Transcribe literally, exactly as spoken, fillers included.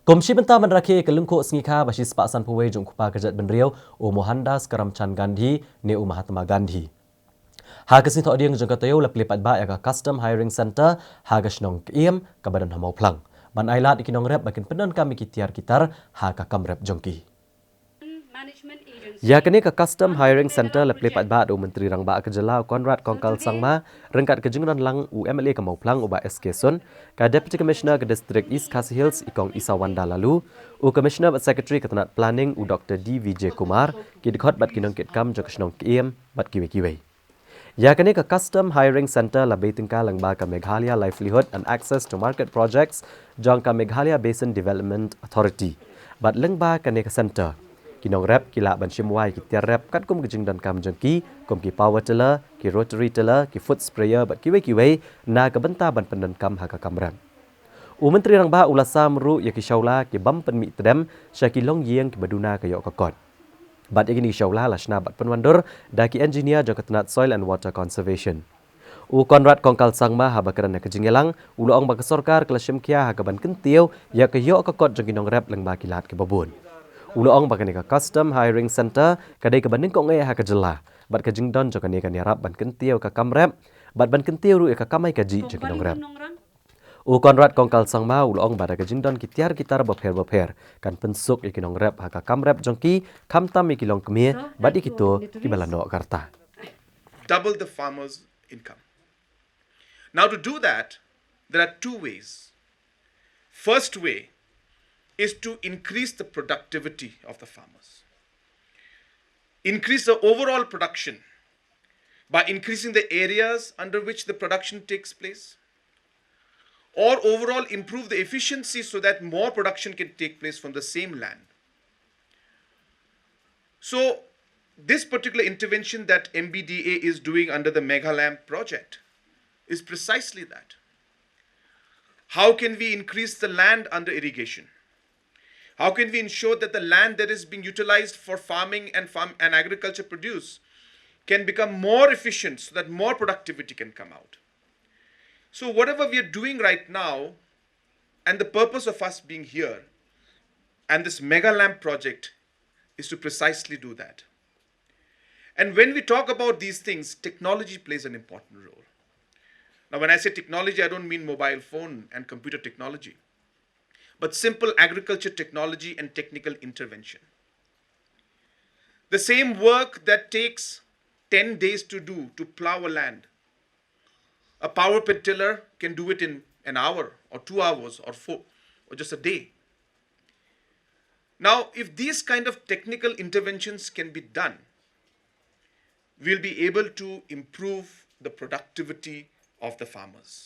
Kum shi bynta ban rakhe ka lyngkhuh sngi kha ba shi spah san phew wei jong u kpa ka jaitbynriew, u Mohandas Karamchand Gandhi ne u Mahatma Gandhi. Ha ka sngi Thohdieng jong ka taïew la plie paidbah ïa ka Custom Hiring Centre ha ka shnong Kyiem kaba don ha Mawphlang, ban ailad ïa ki nongrep ba kin pyndonkam ïa ki tiar ki tar ha ka kam rep jong ki. Ïa kane ka Custom Hiring Centre la plie paidbah da u Myntri Rangbah ka jylla u Conrad Kongkal Sangma, ryngkat ka jingdon lang u M L A ka Mawphlang u Bah S K Syun, ka Deputy Commissioner ka District East Khasi Hills i Kong Isawanda Laloo, u Commissioner bad Secretary ka tnat Planning u Doktor D Vijay Kumar, ki dkhot bad ki nongkitkam jong ka shnong Kyiem bad kiwei kiwei. Ïa kane ka Custom Hiring Centre la bei tyngka lyngba ka Meghalaya Livelihood and Access to Market Projects jong ka Meghalaya Basin Development Authority. Bad lyngba kane ka centre, ki nongrep ki lah ban shim wai ki tiar rep katkum ka jingdonkam jong ki, kum ki power tiller, ki rotary tiller, ki foot sprayer bad kiwei kiwei, na ka bynta ban pyndonkam ha ka kam rep. U Myntri Rangbah u la sam ruh ïa ki shawla ki bym pynmih tdem sha ki longïing kiba duna ka ïoh ka kot. Bad ïa kine ki shawla la shna bad pynwandur da ki engineer jong ka tnat Soil and Water Conservation. U Conrad Kongkal Sangma haba kren ha ka jingïalang, u la ong ba ka sorkar ka la shim khia ha kaban kyntiew ïa ka ïoh ka kot jong ki nongrep lyngba ki lad kiba bun. U la ong ba kane ka Custom Hiring Centre ka dei kaba nyngkong eh ha ka jylla, bad ka jingdon jong kane kan ïarap ban kyntiew ka kam rep, bad ban kyntiew ruh ïa ka kamai kajih jong ki nongrep. U Conrad Kongkal Sangma u la ong ba da ka jingdon ki tiar ki tar bapher bapher, kan pynsuk ïa ki nongrep ha ka kam rep jong ki, khamtam ïa ki longkmie bad ïa kito kiba la noh ka rta. Double the farmer's income. Now, to do that, there are two ways. First way is to increase the productivity of the farmers, increase the overall production by increasing the areas under which the production takes place, or overall improve the efficiency so that more production can take place from the same land. So, this particular intervention that M B D A is doing under the Meghalamp project is precisely that. How can we increase the land under irrigation? How can we ensure that the land that is being utilized for farming and farm and agriculture produce can become more efficient so that more productivity can come out? So whatever we are doing right now, and the purpose of us being here and this Meghalamp project is to precisely do that. And when we talk about these things, technology plays an important role. Now, when I say technology, I don't mean mobile phone and computer technology, but simple agriculture technology and technical intervention. The same work that takes ten days to do to plow a land, a power tiller can do it in an hour or two hours or four, or just a day. Now, if these kind of technical interventions can be done, we'll be able to improve the productivity of the farmers.